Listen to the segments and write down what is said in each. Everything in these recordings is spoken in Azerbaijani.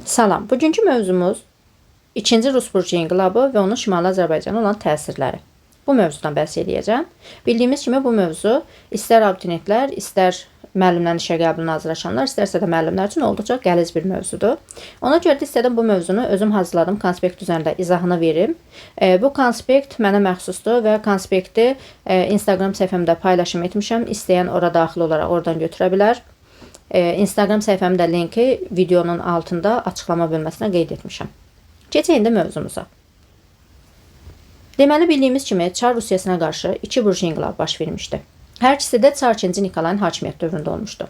Salam. Bugünkü mövzumuz 2-ci Rus burcu inqilabı və onun Şimali Azərbaycana olan təsirləri. Bu mövzudan bəhs eləyəcəm. Bildiyimiz kimi bu mövzu istər abituriyentlər, istər müəllimlərin işə qəbuluna hazırlaşanlar, istərsə də müəllimlər üçün olduqca qəliz bir mövzudur. Ona görə də istədim bu mövzunu özüm hazırladığım konspekt üzərində izahını verim. Bu konspekt mənə məxsusdur və konspekti Instagram səhifəmdə paylaşım etmişəm. İstəyən ora daxil olaraq oradan götürə bilər. Instagram səhifəmin də linki videonun altında açıqlama bölməsinə qeyd etmişəm. Keçək indi mövzumuza. Deməli bildiyimiz kimi Çar Rusiyasına qarşı iki burju inqilabı baş vermişdi. Hər ikisi də Çar II Nikolayın hakimiyyət dövründə olmuşdu.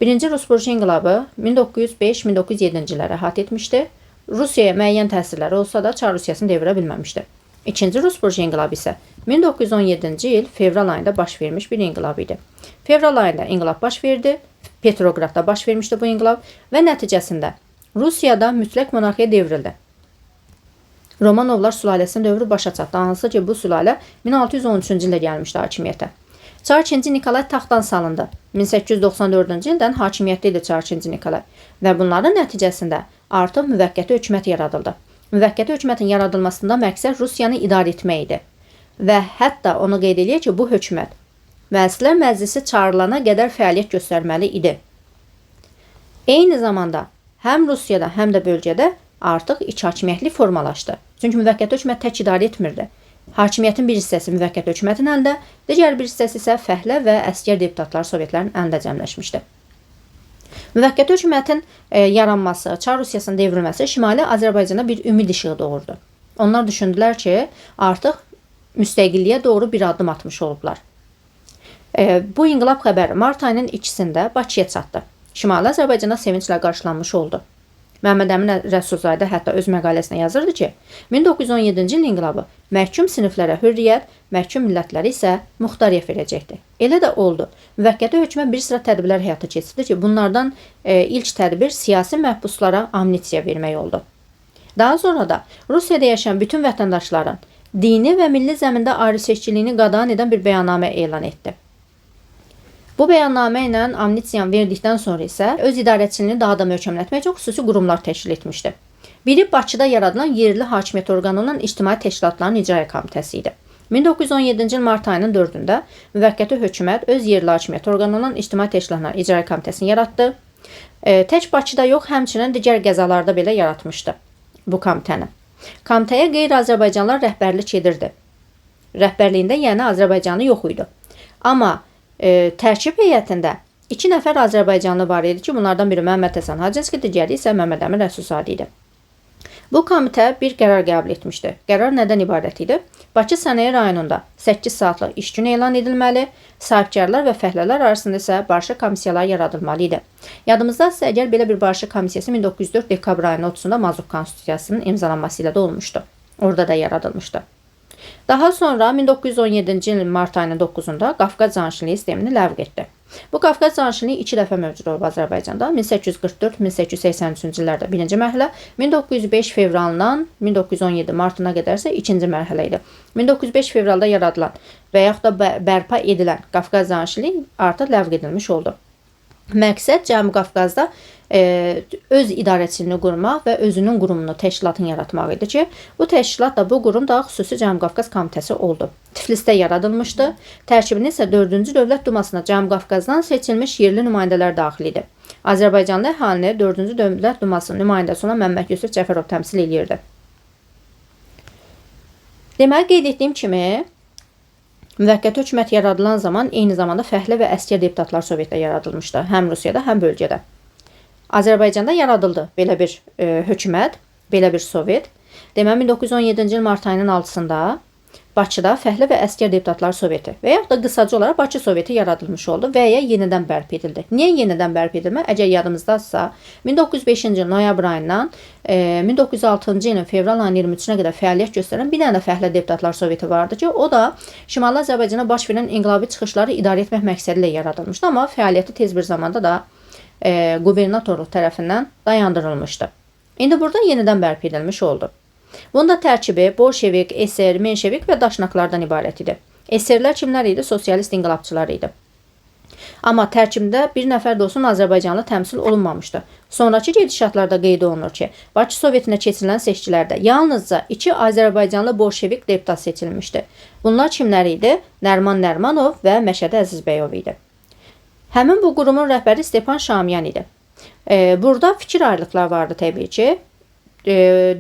Birinci Rus burju inqilabı 1905-1907-ci illəri əhatə etmişdi. Rusiyaya müəyyən təsirləri olsa da Çar Rusiyasını devirə bilməmişdi. İkinci Rus burju inqilabı isə 1917-ci il fevral ayında baş vermiş bir inqilab idi. Fevral ayında inqilab baş verdi. Petroqradda baş vermişdi bu inqilab və nəticəsində Rusiyada mütləq monarxiya devrildi. Romanovlar sülaləsinin dövrü başa çatdı. Hansı ki bu sülalə 1613-cü ildə gəlmişdi hakimiyyətə. Çar II Nikolay taxtdan salındı. 1894-cü ildən hakimiyyətdə idi Çar II Nikolay və bunların nəticəsində artıq müvəqqəti hökumət yaradıldı. Müvəqqəti hökumətin yaradılmasında məqsəd Rusiyanı idarə etmək idi. Və hətta onu qeyd eləyək ki, bu hökumət Müəssislər Məclisi çağırılana qədər fəaliyyət göstərməli idi. Eyni zamanda həm Rusiyada, həm də bölgədə artıq iki hakimiyyətlik formalaşdı. Çünki müvəqqəti hökumət tək idarə etmirdi. Hakimiyyətin bir hissəsi müvəqqəti hökumətin əlində, digər bir hissəsi isə fəhlə və əskər deputatlar sovetlərin əlində cəmləşmişdi. Müvəqqəti hökumətin yaranması, Çar Rusiyasının devrilməsi Şimali Azərbaycana bir ümid işığı doğurdu. Onlar düşündülər ki, artıq müstəqilliyə doğru bir addım atmış olublar. Bu inqilab xəbəri mart ayının 2-sində Bakıya çatdı. Şimali Azərbaycanda sevinclə qarşılanmış oldu. Məhəmməd Əmin Rəsulzadə hətta öz məqaləsində yazırdı ki, 1917-ci il inqilabı məhkum siniflərə hürriyyət, məhkum millətlərə isə muxtariyyət verəcəkdi. Elə də oldu. Müvəqqəti hökumət bir sıra tədbirlər həyata keçirdi ki, bunlardan ilk tədbir siyasi məhbuslara amnistiya vermək oldu. Daha sonra da Rusiyada yaşayan bütün vətəndaşların dini və milli zəmində ayrı-seçkiliyini qadağan edən bir bəyannamə elan etdi. Bu bəyannamə ilə amnistiyanı verdikdən sonra isə öz idarəçiliyini daha da möhkəmlətmək üçün xüsusi qurumlar təşkil etmişdi. Biri Bakıda yaradılan yerli hakimiyyət orqanı olan İctimai Təşkilatların İcraiyyə Komitəsi idi. 1917-ci il mart ayının 4-ündə müvəqqəti hökumət öz yerli hakimiyyət orqanı olan İctimai Təşkilatların İcraiyyə Komitəsini yaratdı. Tək Bakıda yox, həmçinin digər qəzalarda belə yaratmışdı bu komitəni. Komitəyə qeyri-Azərbaycanlılar rəhbərlik edirdi. Rəhbərliyində yəni Azərbaycanlı yox idi. Amma tərkib heyətində 2 nəfər Azərbaycanlı var idi ki, bunlardan biri Məhəmməd Həsən Hacınski, digəri isə Məmməd Əmin Rəsulzadə idi. Bu komitə bir qərar qəbul etmişdi. Qərar nədən ibarət idi? Bakı Sənaye rayonunda 8 saatlıq iş günü elan edilməli, sahibkarlar və fəhlələr arasında isə barışıq komissiyaları yaradılmalı idi. Yadımızdadırsa, əgər belə bir barışıq komissiyası 1904 dekabr ayının 30-da Mazut Konstitusiyasının imzalanması ilə də olmuşdu. Orada da yaradılmışdı. Daha sonra 1917-ci ilin mart ayının 9-da Qafqaz canişinliyi sistemini ləğv etdi. Bu Qafqaz canişinliyi 2 dəfə mövcud olub Azərbaycanda. 1844-1883-cü illərdə birinci mərhələ, 1905 fevralından 1917 martına qədər isə ikinci mərhələ idi. 1905 fevralda yaradılan və yaxud da bərpa edilən Qafqaz canişinliyi artıq ləğv edilmiş oldu. Məqsəd Cənubi Qafqazda öz idarəçiliyini qurmaq və özünün qurumunu, təşkilatını yaratmaq idi ki, bu təşkilat da, bu qurum da xüsusi Cənubi Qafqaz Komitəsi oldu. Tiflisdə yaradılmışdı. Tərkibinə isə 4-cü Dövlət Dumasına Cənubi Qafqazdan seçilmiş yerli nümayəndələr daxil idi. Azərbaycanlı əhalini 4-cü Dövlət Dumasının nümayəndəsi olan Məmməd Yusif Cəfərov təmsil eləyirdi. Deməli, qeyd etdiyim kimi, müvəqqəti hökumət yaradılan zaman eyni zamanda fəhlə və əskər deputatlar Sovetdə yaradılmışdı. Həm Rusiyada, həm bölgədə. Azərbaycanda yaradıldı belə bir hökumət, belə bir sovet. Deməli, 1917-ci il mart ayının 6-sında Bakıda Fəhlə və Əskər Deputatlar Soveti və yaxud da qısaca olaraq Bakı Soveti yaradılmış oldu və ya yenidən bərpa edildi. Niyə yenidən bərpa edilmə? Əgər yadımızdadırsa, 1905-ci il noyabr ayından 1906-cı ilin fevral ayının 23-nə qədər fəaliyyət göstərən bir dənə də Fəhlə Deputatlar Soveti vardı ki, o da Şimali Azərbaycana baş verən inqilabi çıxışları idarə etmək məqsədi ilə yaradılmışdı, amma fəaliyyəti tez bir zamanda da qubernatorluq tərəfindən dayandırılmışdı. İndi burada yenidən bərpa edilmiş oldu. Bunun da tərkibi bolşevik, eser, menşevik və daşnaklardan ibarət idi. Eserlər kimlər idi? Sosialist inqilabçılar idi. Amma tərkibində bir nəfər də olsun Azərbaycanlı təmsil olunmamışdı. Sonrakı gedişatlarda qeyd olunur ki, Bakı Sovetinə keçirilən seçkilərdə yalnızca 2 Azərbaycanlı bolşevik deputat seçilmişdi. Bunlar kimlər idi? Nərman Nərmanov və Məşədi Əzizbəyov idi. Həmin bu qurumun rəhbəri Stepan Şamiyan idi. Burada fikir ayrılıqları vardı təbii ki.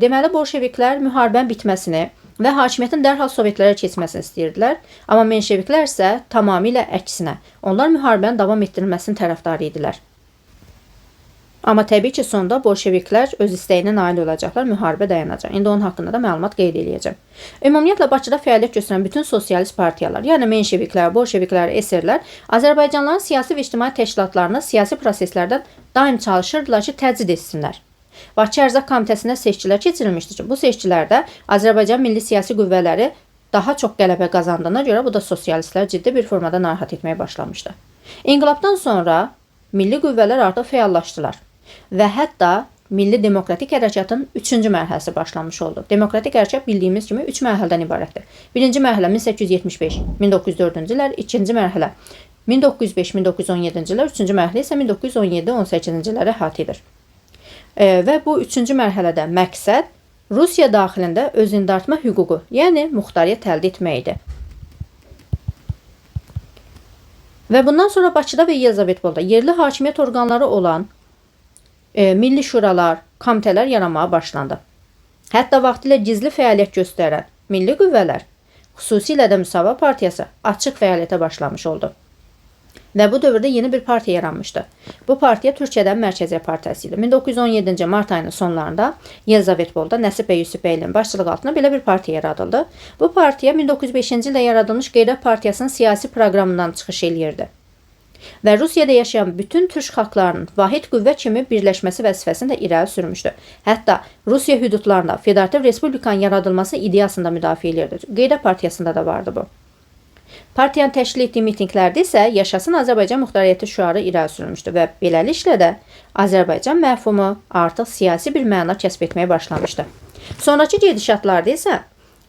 Deməli, bolşeviklər müharibənin bitməsini və hakimiyyətin dərhal Sovetlərə keçməsini istəyirdilər. Amma menşeviklər isə tamamilə əksinə. Onlar müharibənin davam etdirilməsinin tərəfdarı idilər. Amma təbii ki, sonda bolşeviklər öz istəyinə nail olacaqlar, müharibə dayanacaq. İndi onun haqqında da məlumat qeyd eləyəcəm. Ümumiyyətlə, Bakıda fəaliyyət göstərən bütün sosialist partiyalar, yəni menşeviklər, bolşeviklər, eserlər Azərbaycanlıların siyasi və ictimai təşkilatlarını siyasi proseslərdən daim çalışırdılar ki, təcrid etsinlər. Bakı Ərzaq Komitəsində seçkilər keçirilmişdi ki, bu seçkilərdə Azərbaycan milli siyasi qüvvələri daha çox qələbə qazandığına görə bu da sosialistlər ciddi bir formada narahat etməyə başlamışdı. İnqilabdan sonra milli qüvvələr artıq fəallaşdılar və hətta milli demokratik hərəkatın 3-cü mərhələsi başlamış oldu. Demokratik hərəkat bildiyimiz kimi 3 mərhələdən ibarətdir. Birinci mərhələ 1875-1904-cü illər, ikinci mərhələ 1905-1917-ci illər, üçüncü mərhələ isə 1917-18-ci illəri əhatə edir. Və bu üçüncü mərhələdə məqsəd Rusiya daxilində özündartma hüququ, yəni muxtariyyət əldə etmək idi. Və bundan sonra Bakıda və Yelizavetpolda yerli hakimiyyət orqanları olan milli şuralar, komitələr yaranmağa başlandı. Hətta vaxtilə gizli fəaliyyət göstərən milli qüvvələr, xüsusilə də Müsavat Partiyası açıq fəaliyyətə başlamış oldu. Və bu dövrdə yeni bir partiya yaranmışdı. Bu partiya Türkiyədən Mərkəziyyət Partiyası idi. 1917-ci mart ayının sonlarında Yelizavetpolda Nəsib bəy Yusifbəylinin başçılığı altında belə bir partiya yaradıldı. Bu partiya 1905-ci ildə yaradılmış Qeyrət Partiyasının siyasi proqramından çıxış eləyirdi. Və Rusiyada yaşayan bütün türk xalqlarının vahid qüvvə kimi birləşməsi vəzifəsini də irəli sürmüşdü. Hətta Rusiya hüdudlarında Federativ Respublikanın yaradılması ideyasını da müdafiə eləyirdi. Qeyrət Partiyasında da vardı bu. Partiyanın təşkil etdiyi mitinqlərdə isə Yaşasın Azərbaycan Muxtariyyəti şüarı irəli sürülmüşdü və beləliklə də Azərbaycan məfhumu artıq siyasi bir məna kəsb etməyə başlamışdı. Sonrakı gedişatlarda isə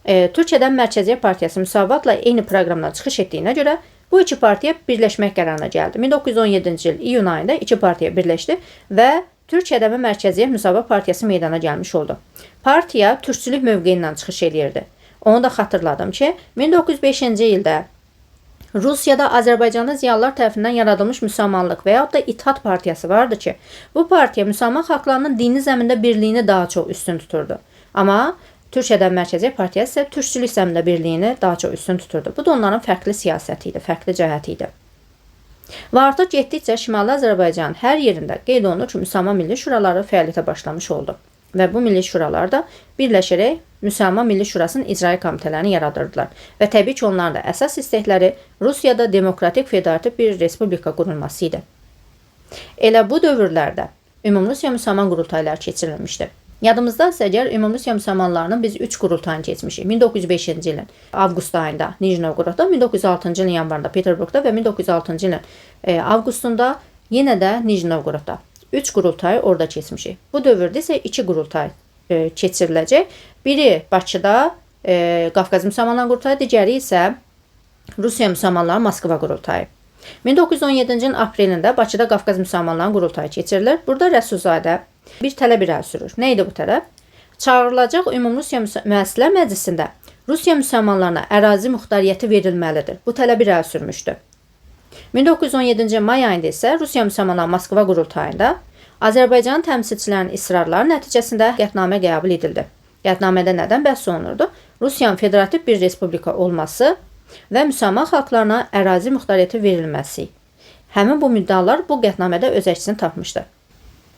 Türkiyədən Mərkəziyyət Partiyası Müsavatla eyni proqramdan çıxış etdiyinə görə bu iki partiya birləşmək qərarına gəldi. 1917-ci il iyun ayında iki partiya birləşdi və Türkiyədə və Mərkəziyyət Müsavat Partiyası meydana gəlmiş oldu. Partiya türkçülük mövqeyi ilə çıxış eləyirdi. Onu da xatırladım ki, 1905-ci ildə Rusiyada Azərbaycanlı ziyalılar tərəfindən yaradılmış müsəlmanlıq və yaxud da İttihat Partiyası vardı ki, bu partiya müsəlman xalqlarının dini zəmində birliyini daha çox üstün tuturdu. Amma Türkiyədən Mərkəziyyət Partiyası isə türkçülük zəmində birliyini daha çox üstün tuturdu. Bu da onların fərqli siyasəti idi, fərqli cəhəti idi. Və artıq getdikcə Şimali Azərbaycanın hər yerində qeyd olunur ki, Müsəlman Milli Şuraları fəaliyyətə başlamış oldu. Və bu milli şuralar da birləşərək Müsəlman Milli Şurasının icraî komitələrini yaradırdılar. Və təbii ki, onların da əsas istəkləri Rusiyada demokratik federativ bir respublika qurulması idi. Elə bu dövrlərdə Ümumrusiya Müsəlman qurultayları keçirilmişdi. Yadımızdadsa əgər Ümumrusiya müsəlmanlarının biz 3 qurultayını keçmişik. 1905-ci ilin avqust ayında Nijni Novgorodda, 1906-cı ilin yanvarında Peterburqda və 1906-cı ilin avqustunda yenə də Nijni Novgorodda. 3 qurultayı orada keçmişik. Bu dövrdə isə 2 qurultay keçiriləcək. Biri Bakıda Qafqaz Müsəlmanlar Qurultayı, digəri isə Rusiya Müsəlmanları Moskva Qurultayı. 1917-ci ilin aprelində Bakıda Qafqaz Müsəlmanların Qurultayı keçirilir. Burada Rəsulzadə bir tələb irəli sürür. Nə idi bu tələb? Çağırılacaq Ümumrusiya Müəssisələr Məclisində Rusiya müsəlmanlarına ərazi muxtariyyəti verilməlidir. Bu tələb irəli sürmüşdü. 1917-ci may ayında isə Rusiya Müsəlmanları Moskva Qurultayında Azərbaycanın təmsilçilərinin israrları nəticəsində qətnamə qəbul edildi. Qətnamədə nədən bəhs olunurdu? Rusiyanın federativ bir respublika olması və müsəlman xalqlarına ərazi muxtariyyəti verilməsi. Həmin bu müddəalar bu qətnamədə öz əksini tapmışdı.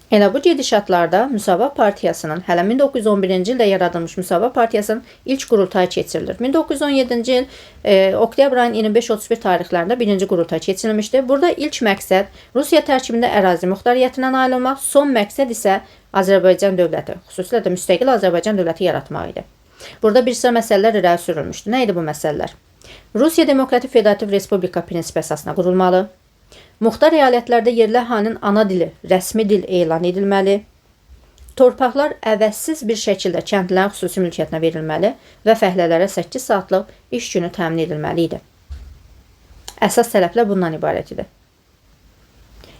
Elə bu gedişatlarda Müsavat Partiyasının hələ 1911-ci ildə yaradılmış Müsavat Partiyasının ilk qurultayı keçirilir. 1917-ci il oktyabr ayının 25-31 tarixlərində birinci qurultay keçirilmişdi. Burada ilk məqsəd Rusiya tərkibində ərazi muxtariyyətinə nail olmaq, son məqsəd isə Azərbaycan dövləti, xüsusilə də müstəqil Azərbaycan dövləti yaratmaq idi. Burada bir sıra məsələlər irəli sürülmüşdü. Nə idi bu məsələlər? Rusiya Demokratik Federativ Respublika prinsipi əsasına qurulmalı. Muxtar əyalətlərdə yerli əhalinin ana dili, rəsmi dil elan edilməli. Torpaqlar əvəzsiz bir şəkildə kəndlilərin xüsusi mülkiyyətinə verilməli və fəhlələrə 8 saatlıq iş günü təmin edilməli idi. Əsas tələblər bundan ibarət idi.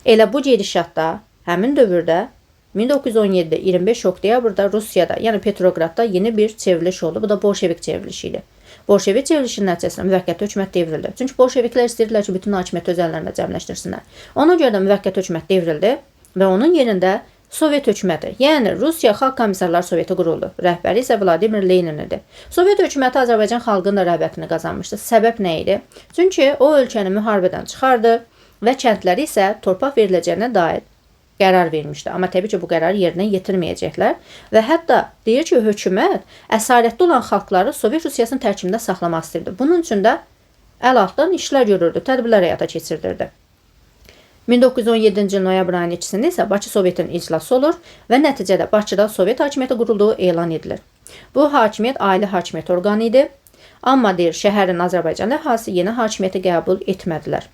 Elə bu gedişatda həmin dövrdə 1917-də 25 oktyabrda Rusiyada, yəni Petroqradda yeni bir çevriliş oldu. Bu da Bolşevik çevrilişi idi. Bolşevik çevrilişinin nəticəsində müvəqqəti hökumət devrildi. Çünki bolşeviklər istəyirdilər ki, bütün hakimiyyəti öz əllərində cəmləşdirsinlər. Ona görə də müvəqqəti hökumət devrildi və onun yerində Sovet hökuməti, yəni Rusiya Xalq Komissarlar Soveti quruldu. Rəhbəri isə Vladimir Lenin idi. Sovet hökuməti Azərbaycan xalqının da rəğbətini qazanmışdı. Səbəb nə idi? Çünki o ölkəni müharibədən çıxardı və kəndləri isə torpaq veriləcəyinə dair qərar vermişdi. Amma təbii ki, bu qərarı yerinə yetirməyəcəklər və hətta deyir ki, hökumət əsarətdə olan xalqları Sovet Rusiyasının tərkibində saxlamaq istəyirdi. Bunun üçün də əl altdan işlər görürdü, tədbirlər həyata keçirdirdi. 1917-ci il noyabr ayının 2-sində isə Bakı Sovetinin iclası olur və nəticədə Bakıda Sovet hakimiyyəti qurulduğu elan edilir. Bu hakimiyyət ali hakimiyyət orqanı idi. Amma deyir, şəhərin Azərbaycan əhalisi yeni hakimiyyəti qəbul etmədilər.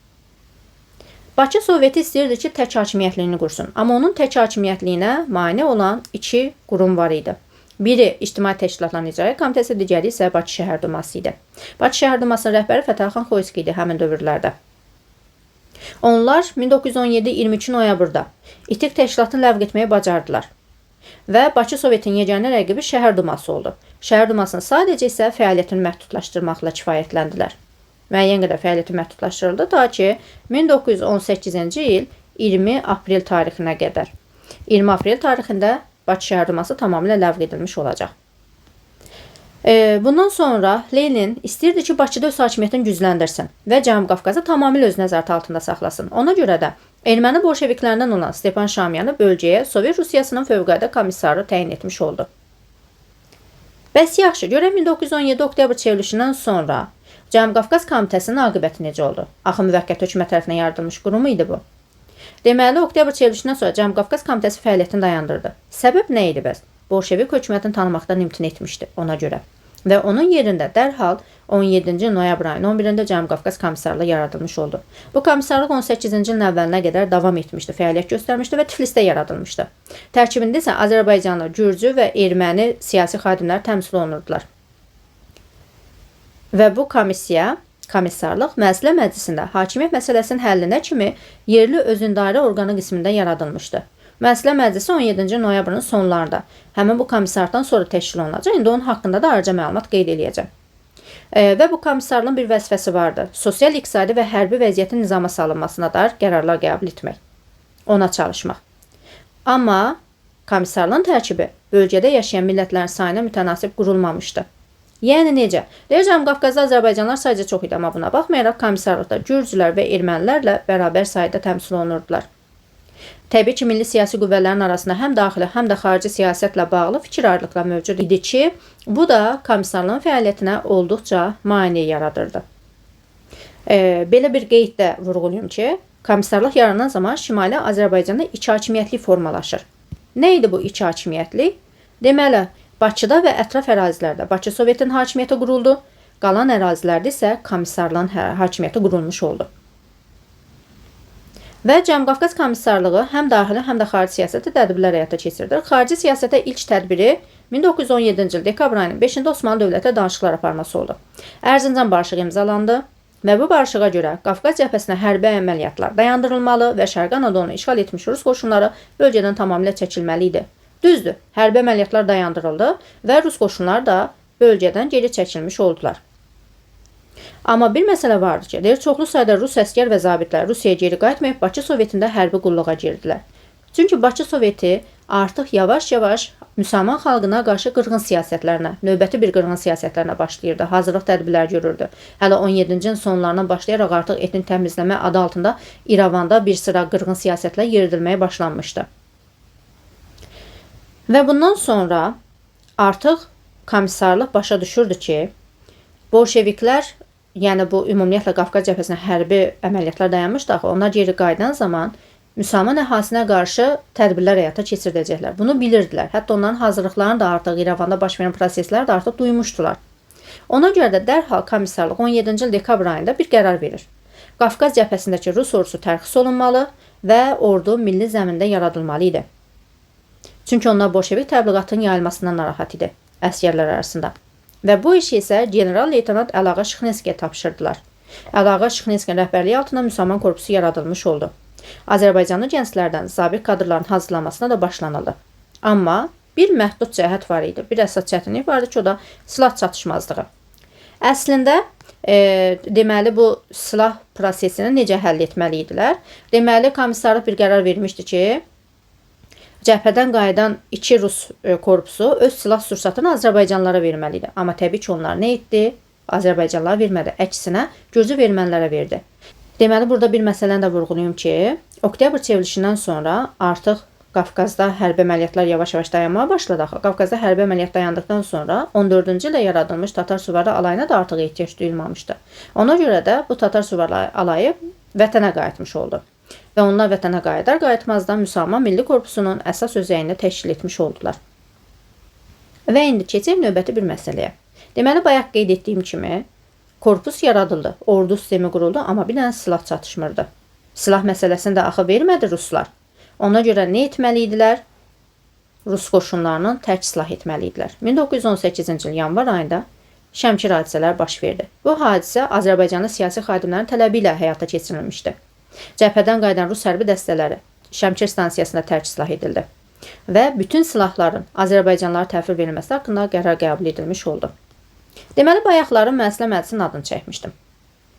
Bakı Soveti istəyirdi ki, tək hakimiyyətliyini qursun. Amma onun tək hakimiyyətliyinə mane olan iki qurum var idi. Biri İctimai Təşkilatların İcraiyyə Komitəsi, digəri isə Bakı Şəhər Duması idi. Bakı Şəhər Dumasının rəhbəri Fətəli xan Xoyski idi həmin dövrlərdə. Onlar 1917-22 noyabrda İTİK təşkilatını ləğv etməyi bacardılar və Bakı Sovetinin yeganə rəqibi Şəhər Duması oldu. Şəhər Dumasının sadəcə isə fəaliyyətini məhdudlaşdırmaqla kifayətləndilər. Müəyyən qədər fəaliyyəti məhdudlaşdırıldı ta ki 1918-ci il 20 aprel tarixinə qədər. 20 aprel tarixində Bakı Şəhər Duması tamamilə ləğv edilmiş olacaq. Bundan sonra Lenin istəyirdi ki, Bakıda öz hakimiyyətini gücləndirsin və Cənubi Qafqazı tamamilə öz nəzarəti altında saxlasın. Ona görə də erməni bolşeviklərindən olan Stepan Şamyanı bölgəyə Sovet Rusiyasının fövqəladə komissarı təyin etmiş oldu. Bəs yaxşı, görək 1917 oktyabr çevrilişindən sonra Cənubi Qafqaz Komitəsinin aqibəti necə oldu? Axı müvəqqəti hökumət tərəfindən yaradılmış qurum idi bu. Deməli, oktyabr çevrilişindən sonra Cənubi Qafqaz Komitəsi fəaliyyətini dayandırdı. Səbəb nə idi bəs? Bolşevik hökumətini tanımaqdan imtina etmişdi ona görə. Və onun yerində dərhal 17-ci noyabr ayının 11-də Cənubi Qafqaz komissarlığı yaradılmış oldu. Bu komissarlıq 18-ci ilin əvvəlinə qədər davam etmişdi, fəaliyyət göstərmişdi və Tiflisdə yaradılmışdı. Tərkibində isə Azərbaycanlı, Gürcü və erməni siyasi xadimlər təmsil olunurdular. Və bu komissiya, komissarlıq Mənzilə Məclisində hakimiyyət məsələsinin həllinə kimi yerli özündarə orqanı qismində yaradılmışdı. Mənzilə Məclisi 17-ci noyabrın sonlarında həmin bu komissardan sonra təşkil olunacaq. İndi onun haqqında da ayrıca məlumat qeyd eləyəcəm. Və bu komissarlığın bir vəzifəsi vardı. Sosial, iqtisadi və hərbi vəziyyətin nizama salınmasına dair qərarlar qəbul etmək, ona çalışmaq. Amma komissarlığın tərkibi bölgədə yaşayan millətlərin sayına mütənasib qurulmamışdı. Yəni necə? Deyəcəm, Qafqazda Azərbaycanlar sayca çox idi, amma buna baxmayaraq komissarlıqda gürcülər və ermənilərlə bərabər sayda təmsil olunurdular. Təbii ki, milli siyasi qüvvələrin arasında həm daxili, həm də xarici siyasətlə bağlı fikir ayrılıqları mövcud idi ki, bu da komissarlığın fəaliyyətinə olduqca maneə yaradırdı. Belə bir qeyd də vurğulayım ki, komissarlıq yaranan zaman Şimali Azərbaycanda iki hakimiyyətlik formalaşır. Nə idi bu iki hakimiyyətlik? Deməli, Bakıda və ətraf ərazilərdə Bakı Sovetinin hakimiyyəti quruldu, qalan ərazilərdə isə komissarlığın hakimiyyəti qurulmuş oldu. Və Cənubi Qafqaz Komissarlığı həm daxili, həm də xarici siyasətdə tədbirlər həyata keçirdir. Xarici siyasətə ilk tədbiri 1917-ci il dekabr ayının 5-də Osmanlı dövlətə danışıqlar aparması oldu. Ərzincan barışığı imzalandı və bu barışığa görə Qafqaz cəbhəsinə hərbi əməliyyatlar dayandırılmalı və Şərqi Anadolunu işğal etmiş Rus qoşunları bölgədən tamamilə çəkilməli idi. Düzdür, hərbi əməliyyatlar dayandırıldı və Rus qoşunları da bölgədən geri çəkilmiş oldular. Amma bir məsələ vardı ki, deyir, çoxlu sayda Rus əskər və zabitlər Rusiyaya geri qayıtmayıb Bakı Sovetində hərbi qulluğa girdilər. Çünki Bakı Soveti artıq yavaş-yavaş müsəlman xalqına qarşı qırğın siyasətlərinə, növbəti bir qırğın siyasətlərinə başlayırdı, hazırlıq tədbirləri görürdü. Hələ 17-ci ilin sonlarından başlayaraq artıq etnik təmizləmə adı altında İrəvanda bir sıra qırğın siyasətlər yeridilməyə başlanmışdı. Və bundan sonra artıq komissarlıq başa düşürdü ki, bolşeviklər, yəni bu ümumiyyətlə Qafqaz cəbhəsinə hərbi əməliyyatlar dayanmışdı axı, onlar geri qayıdan zaman müsəlman əhalisinə qarşı tədbirlər həyata keçirdəcəklər. Bunu bilirdilər. Hətta onların hazırlıqlarını da artıq İrəvanda baş verən prosesləri də artıq duymuşdular. Ona görə də dərhal komissarlıq 17-ci il dekabr ayında bir qərar verir. Qafqaz cəbhəsindəki Rus ordusu tərxis olunmalı və ordu milli zəmində yaradılmalı idi. Çünki onlar bolşevik təbliğatının yayılmasından narahat idi əsgərlər arasında. Və bu işi isə general-leytenant Əlağa Şıxlinskiyə tapşırdılar. Əlağa Şıxlinskinin rəhbərliyi altında müsəlman korpusu yaradılmış oldu. Azərbaycanlı gənclərdən zabit kadrların hazırlanmasına da başlanıldı. Amma bir məhdud cəhət var idi. Bir əsas çətinlik vardı ki, o da silah çatışmazlığı. Əslində, deməli bu silah prosesini necə həll etməli idilər? Deməli, komissarlıq bir qərar vermişdi ki, cəbhədən qayıdan 2 rus korpusu öz silah sursatını Azərbaycanlılara verməli idi. Amma təbii ki, onlar nə etdi? Azərbaycanlılara vermədi. Əksinə, gürcü və ermənilərə verdi. Deməli, burada bir məsələni də vurğulayım ki, oktyabr çevrilişindən sonra artıq Qafqazda hərbi əməliyyatlar yavaş-yavaş dayanmağa başladı axı. Qafqazda hərbi əməliyyat dayandıqdan sonra 14-cü ildə yaradılmış Tatar süvari alayına da artıq ehtiyac duyulmamışdı. Ona görə də bu Tatar süvari alayı vətənə qayıtmış oldu. Və onlar vətənə qayıdar qayıtmazdan Müsəlman Milli Korpusunun əsas özəyini təşkil etmiş oldular. Və indi keçək növbəti bir məsələyə. Deməli, bayaq qeyd etdiyim kimi, korpus yaradıldı, ordu sistemi quruldu, amma bir dənə silah çatışmırdı. Silah məsələsini də axı vermədi ruslar. Ona görə nə etməli idilər? Rus qoşunlarının tərk silah etməli idilər. 1918-ci il yanvar ayında Şəmkir hadisələri baş verdi. Bu hadisə Azərbaycanlı siyasi xadimlərin tələbi ilə həyata keçirilmişdi. Cəbhədən qayıdan rus hərbi dəstələri Şəmkir stansiyasında tərk silah edildi və bütün silahların Azərbaycanlılara təhvil verilməsi haqqında qərar qəbul edilmiş oldu. Deməli, bayaqların Müəssisə Məclisinin adını çəkmişdim.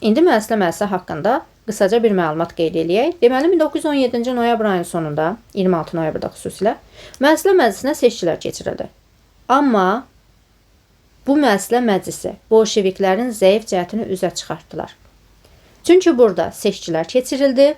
İndi Müəssisə Məclisi haqqında qısaca bir məlumat qeyd eləyək. Deməli, 1917-ci noyabr ayının sonunda, 26 noyabrda xüsusilə, Müəssisə Məclisinə seçkilər keçirildi. Amma bu Müəssisə Məclisi bolşeviklərin zəif cəhətini üzə çıxartdılar. Çünki burada seçkilər keçirildi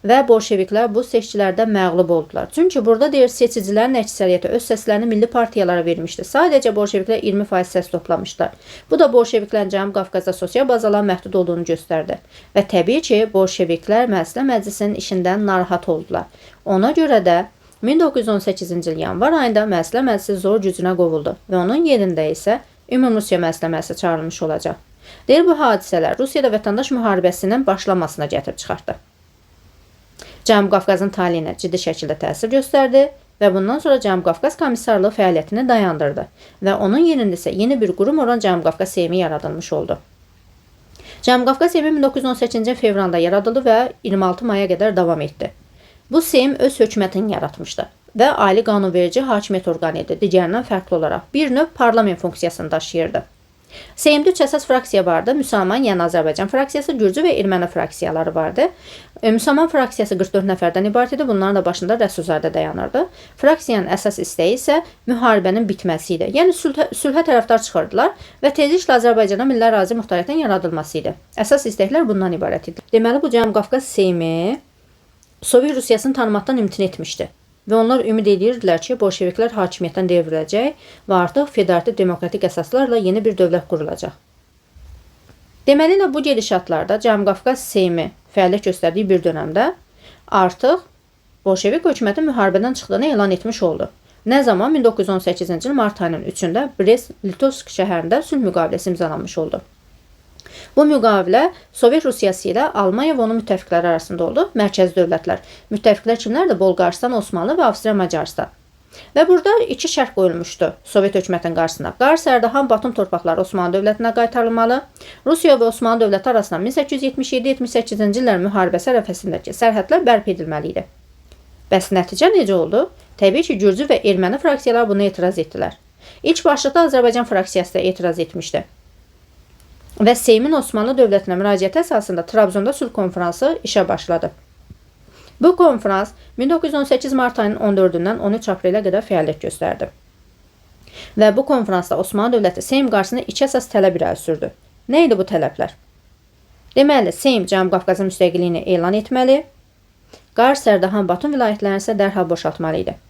və bolşeviklər bu seçkilərdə məğlub oldular. Çünki burada deyir, seçicilərin əksəriyyəti öz səslərini milli partiyalara vermişdi. Sadəcə bolşeviklər 20% səs toplamışdılar. Bu da bolşeviklərin Cənubi Qafqazda sosial bazaların məhdud olduğunu göstərdi. Və təbii ki, bolşeviklər Müəssisə Məclisinin işindən narahat oldular. Ona görə də 1918-ci il yanvar ayında Müəssisə Məclisi zor gücünə qovuldu və onun yerində isə Ümumrusiya Müəssisə Məclisi çağırılmış olacaq. Deyir, bu hadisələr Rusiyada vətəndaş müharibəsinin başlamasına gətirib çıxartdı. Cənubi Qafqazın taleyinə ciddi şəkildə təsir göstərdi və bundan sonra Cənubi Qafqaz komissarlığı fəaliyyətini dayandırdı və onun yerində isə yeni bir qurum olan Cənubi Qafqaz Seymi yaradılmış oldu. Cənubi Qafqaz Seymi 1918-ci fevralda yaradıldı və 26 maya qədər davam etdi. Bu Seym öz hökumətini yaratmışdı və ali qanunverici hakimiyyət orqanı idi. Digərindən fərqli olaraq bir növ parlament funksiyasını daşıyırdı. Seymdə üç əsas fraksiya vardı. Müsəlman, yəni Azərbaycan fraksiyası, Gürcü və erməni fraksiyaları vardı. Müsəlman fraksiyası 44 nəfərdən ibarət idi. Bunların da başında Rəsulzadə dayanırdı. Fraksiyanın əsas istəyi isə müharibənin bitməsi idi. Yəni sülhə tərəfdar çıxırdılar və tezliklə Azərbaycanda milli ərazi muxtariyyətinin yaradılması idi. Əsas istəklər bundan ibarət idi. Deməli, bu Cənubi Qafqaz Seymi Sovet Rusiyasını tanımaqdan imtina etmişdi. Və onlar ümid edirdilər ki, bolşeviklər hakimiyyətdən devriləcək və artıq federativ demokratik əsaslarla yeni bir dövlət qurulacaq. Deməli, bu gedişatlarda Cənubi Qafqaz Seymi fəaliyyət göstərdiyi bir dönəmdə artıq bolşevik hökuməti müharibədən çıxdığını elan etmiş oldu. Nə zaman? 1918-ci il mart ayının 3-ündə Brest-Litovsk şəhərində sülh müqaviləsi imzalanmış oldu. Bu müqavilə Sovet Rusiyası ilə Almaniya və onun müttəfiqləri arasında oldu. Mərkəzi dövlətlər. Müttəfiqlər kimlərdir? Bolqarıstan, Osmanlı və Avstriya-Macarıstan. Və burada iki şərt qoyulmuşdu Sovet hökumətinin qarşısına. Qars, Ərdaxan, Batum torpaqları Osmanlı dövlətinə qaytarılmalı. Rusiya və Osmanlı dövləti arasında 1877-78-ci illər müharibəsi ərəfəsindəki sərhədlər bərpa edilməli idi. Bəs nəticə necə oldu? Təbii ki, Gürcü və erməni fraksiyalar buna etiraz etdilər. İlk başlıqda Azərbaycan fraksiyası da etiraz etmişdi. Və Seymin Osmanlı dövlətinə müraciəti əsasında Trabzonda sülh konfransı işə başladı. Bu konfrans 1918 mart ayının 14-dən 13 aprelə qədər fəaliyyət göstərdi. Və bu konfransda Osmanlı dövləti Seym qarşısında iki əsas tələb irəli sürdü. Nə idi bu tələblər? Deməli, Seym Cənubi Qafqazın müstəqilliyini elan etməli, Qars, Ərdaxan, Batum vilayətlərini isə dərhal boşaltmalı idi.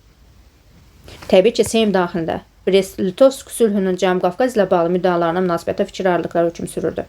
Təbii ki, Seym daxilində Brest-Litovsk sülhünün Cənubi Qafqaz ilə bağlı müddəalarına münasibətdə fikir ayrılıqları hökm sürürdü.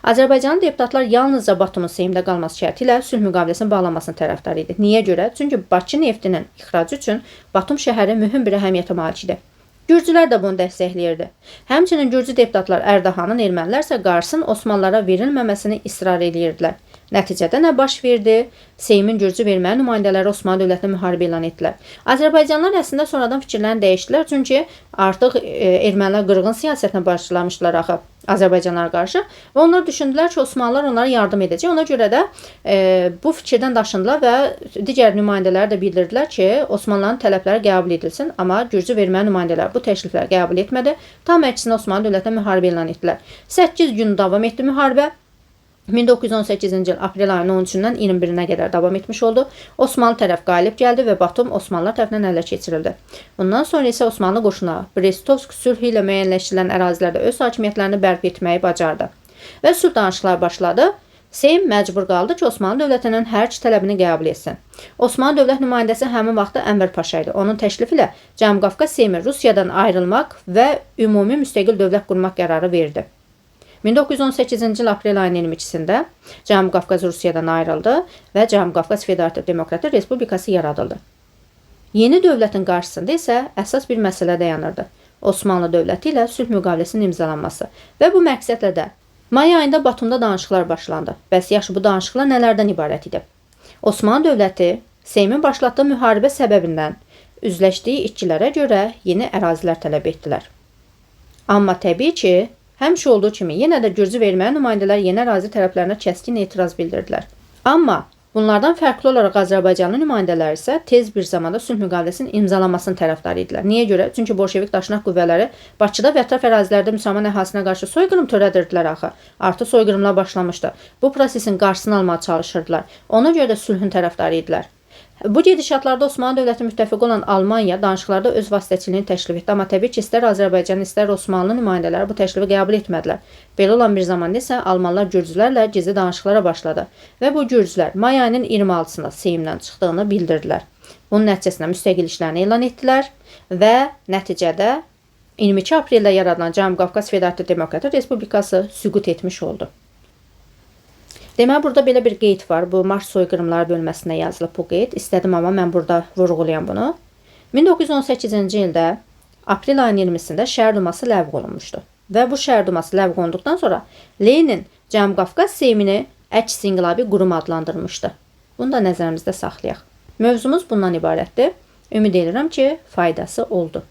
Azərbaycanlı deputatlar yalnızca Batumun Seymdə qalması şərti ilə sülh müqaviləsinin bağlanmasının tərəfdarı idi. Niyə görə? Çünki Bakı neftinin ixracı üçün Batum şəhəri mühüm bir əhəmiyyətə malik idi. Gürcülər də bunu dəstəkləyirdi. Həmçinin gürcü deputatlar Ərdaxanın, ermənilər isə Qarsın Osmanlılara verilməməsini israr edirdilər. Nəticədə nə baş verdi? Seymin gürcü və erməni nümayəndələri Osmanlı dövlətinə müharibə elan etdilər. Azərbaycanlılar əslində sonradan fikirlərini dəyişdilər, çünki artıq ermənilər qırğın siyasətinə başlamışdılar axı. Azərbaycanlara qarşı və onlar düşündülər ki, Osmanlılar onlara yardım edəcək. Ona görə də bu fikirdən daşındılar və digər nümayəndələr də bildirdilər ki, Osmanlıların tələbləri qəbul edilsin, amma Gürcü və erməni nümayəndələri bu təklifləri qəbul etmədi. Tam əksinə Osmanlı dövlətinə müharibə elan etdilər. 8 gün davam etdi müharibə. 1918-ci il aprel ayının 13-dən 21-nə qədər davam etmiş oldu. Osmanlı tərəf qalib gəldi və Batum Osmanlılar tərəfindən ələ keçirildi. Bundan sonra isə Osmanlı qoşunu Brestovsk sülhü ilə müəyyənləşdirilən ərazilərdə öz hakimiyyətlərini bərpa etməyi bacardı. Və sülh danışıqları başladı. Seym məcbur qaldı ki, Osmanlı dövlətinin hər iki tələbini qəbul etsin. Osmanlı dövlət nümayəndəsi həmin vaxtda Ənvər Paşa idi. Onun təklifi ilə Cənubi Qafqaz Seymi Rusiyadan ayrılmaq və ümumi müstəqil dövlət qurmaq qərarı verdi. 1918-ci il aprel ayının 22-sində Cənubi Qafqaz Rusiyadan ayrıldı və Cənubi Qafqaz Federativ Demokratik Respublikası yaradıldı. Yeni dövlətin qarşısında isə əsas bir məsələ dayanırdı. Osmanlı dövləti ilə sülh müqaviləsinin imzalanması və bu məqsədlə də may ayında Batumda danışıqlar başlandı. Bəs yaxşı, bu danışıqlar nələrdən ibarət idi? Osmanlı dövləti Seymin başlatdığı müharibə səbəbindən üzləşdiyi itkilərə görə yeni ərazilər tələb etdilər. Amma təbii ki, həmişə olduğu kimi yenə də Gürcü və erməni nümayəndələri yeni ərazi tərəflərinə kəskin etiraz bildirdilər. Amma bunlardan fərqli olaraq Azərbaycanlı nümayəndələr isə tez bir zamanda sülh müqaviləsinin imzalanmasının tərəfdarı idilər. Niyə görə? Çünki bolşevik daşnaq qüvvələri Bakıda və ətraf ərazilərdə müsəlman əhalisinə qarşı soyqırım törədirdilər axı. Artıq soyqırımlar başlamışdı. Bu prosesin qarşısını almağa çalışırdılar. Ona görə də sülhün tərəfdarı idilər. Bu gedişatlarda Osmanlı dövləti müttəfiqi olan Almaniya danışıqlarda öz vasitəçiliyini təklif etdi. Amma təbii ki, istər Azərbaycan, istər Osmanlı nümayəndələri bu təklifi qəbul etmədilər. Belə olan bir zamanda isə almanlar gürcülərlə gizli danışıqlara başladı və bu gürcülər may ayının 26-sında Seymdən çıxdığını bildirdilər. Bunun nəticəsində müstəqil işlərini elan etdilər və nəticədə 22 apreldə yaradılan Cənubi Qafqaz Federativ Demokratik Respublikası süqut etmiş oldu. Deməli, burada belə bir qeyd var. Bu Mars soyqırımları bölməsində yazılıb bu qeyd. İstədim, amma mən burada vurğulayam bunu. 1918-ci ildə aprel ayının 20-sində Şəhər Duması ləğv olunmuşdu. Və bu Şəhər Duması ləğv olunduqdan sonra Lenin Cənubi Qafqaz Seymini əks inqilabi qurum adlandırmışdı. Bunu da nəzərimizdə saxlayaq. Mövzumuz bundan ibarətdir. Ümid edirəm ki, faydası oldu.